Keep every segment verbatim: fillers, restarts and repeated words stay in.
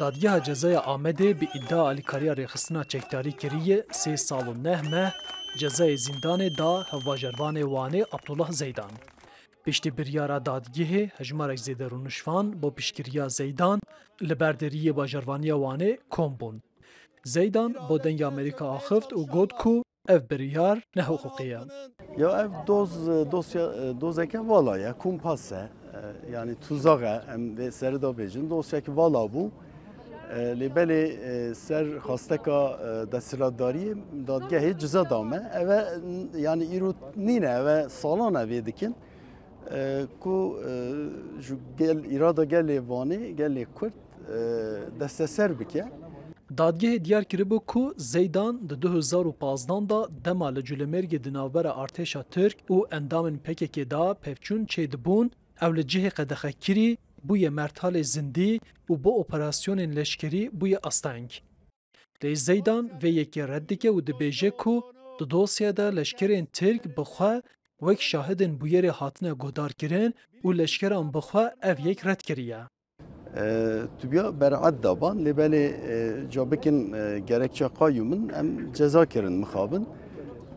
Dadgeha Cezaya Amedê bi îdia alîkariya rêxistina çekdarî kiriye sê sal û neh meh cezayê zîndanê da hevbajarvanê Wanê Abdullah Zeydan. Piştî biryara dadgehê hejmarek zêde rûnişvan bo piştgiriya Zeydan li ber deriyê bajarvaniya Wanê kom bûn. Zeydan bo Dengê Amerîka axift û got ku ev biryar nehiqûqî ye. Ya ev doz, dosya, dozeke vala ye, kumpas e, e, yanî tuzax e, em vê serê de bêjin, dosyek vala bû. E, lê belê, e, ser xasteka, e, desthilatdariyê dadgehê ciza dame. Ev e, n-, yanî îro nîne, ev e salan e vê dikin. E, ku, e, ji gel, îrada gelê Vanê, gelê Kurd, e, desteser bike. Dadgehê diyar kiribû ku Zeydan di du hezar û pazdan de dema li Culemêrgê di navbera artêşa Tirk û endamên P K K de pevçûn çêdibûn, ew li cihê qedexekirî bûye mertalê zindî û bi operasyonên leşkerî bûye asteng. Lê Zeydan vê yekê red dike û dibêje ku di dosyê de leşkerên Tirk bi xwe wek şahidên bûyerê hatine guhdarkirin û leşkeran bi xwe ev yek red kiriye. E, tu biya beraet daban, lê belê, e, ca bikin, e, gerekçe qayûm in, em ceza kirin mixabin.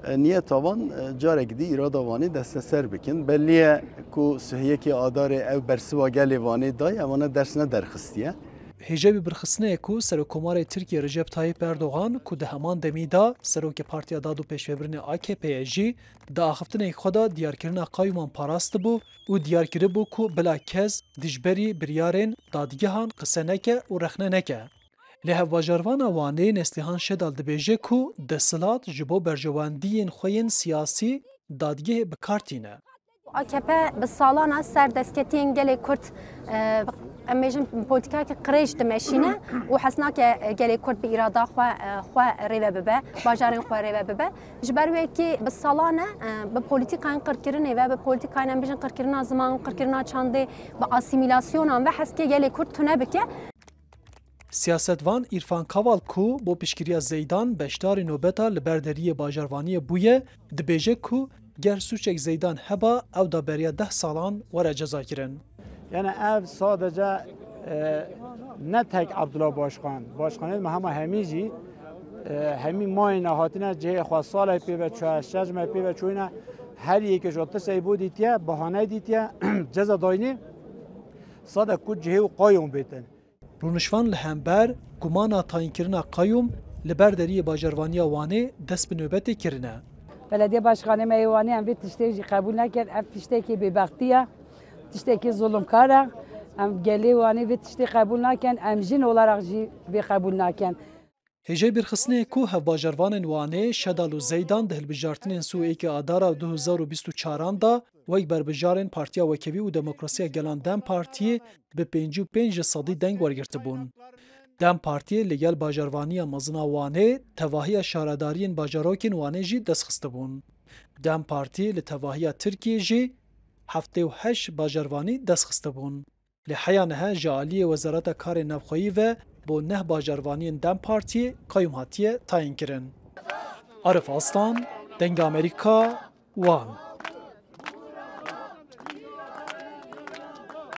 E, niyeta wan, e, carek dî îrada Wanê desteser bikin. Belliye ku sihiyekê Adarê ew bersiva gelê Wanê dayê, ewana ders nederxistiye. Hêjayî bi birxistinê ku Serokomarê Tirkiyê Recep Tayyip Erdogan ku di heman demî de Serokê Partiya Dad û Pêşvebirinê A K P ye jî di axiftinekî xwe de diyarkirina qayûman parastibû û diyar kiribû ku bila kes dijberî biryarên dadgehan qise neke û rexne neke. Lê hevbajarvana Wanê Neslihan Şedal dibêje ku desthilat ji bo berjewendiyên xwe yên siyasî dadgehê bi kar tîne. A K P bi salan e ser destketiyên gelê Kurd, e, em bêjin polîtîkayeke qirêj dimeşîne û hez nake gelê Kurd bi îrada xwe, e, xwe rêve bibe, bajarên xwe rêve bibe. Ji ber wê yekê bi salan e, e, bi polîtîkayên qirkirinê ve, bi polîtîkayên em bêjin qirkirina ziman, qirkirina çandê, bi asîmîlasyonan ve hez dike gelê Kurd tune bike. Siyasetvan Îrfan Kaval ku bo piştgiriya Zeydan beşdarî nobeta li ber deriyê bajarvaniyê bûye, dibêje ku ger sûcek Zeydan heba, ew da beriya deh salan were cezakirin. Yani ev sadece, e, ne tek Abdullah Başkan, Başkanê me hema hemî jî, e, hemî mayîne hatine cihê xwe, salê pê ve çûye, şeş meh pê ve çûyne, her yekê ji tiştê bo dîtiye, bahane dîtiye, ceza dayînê, sade ku cihê û qayûm bêtin. Rûnişvan li hember gumana tayînkirina qayûm li ber deriyê bajarvaniya Wanê dest bi nobetê kirine. Belediye Başkanê me yê Wanê em vê tiştê jî qebûl nakin. Ev tiştekî bêbextî ye, tiştekî zulmkar e. Em gelê Wanê vê tiştê qebûl nakin. Em jin olarak jî vê qebûl nakin. Hêjayî birxistinê ye ku hevbajarvanên Wanê Şedal û Zeydan di hilbijartinên sî û êkê Adara du hezar û bîst û çaran de wek berbijarên Partiya Wekevî û Demokrasiya Gelan DEM Partiyê bi pêncî û pênc ji sedî deng wergirtibûn. DEM Partiyê li gel bajarvaniya mezin a Wanê tevahiya şaredariyên bajarokên Wanê jî dest xistibûn. DEM Partiyê li tevahiya Tirkiyê jî heftê û heşt bajarvanî dest xistibûn. Lê heya niha ji aliyê Wezareta Karê Navxweyî ve bo neh bajarvaniyên DEM Partiyê qayûm hatiye tayînkirin. Arif Aslan, Dengê Amerîka, Wan.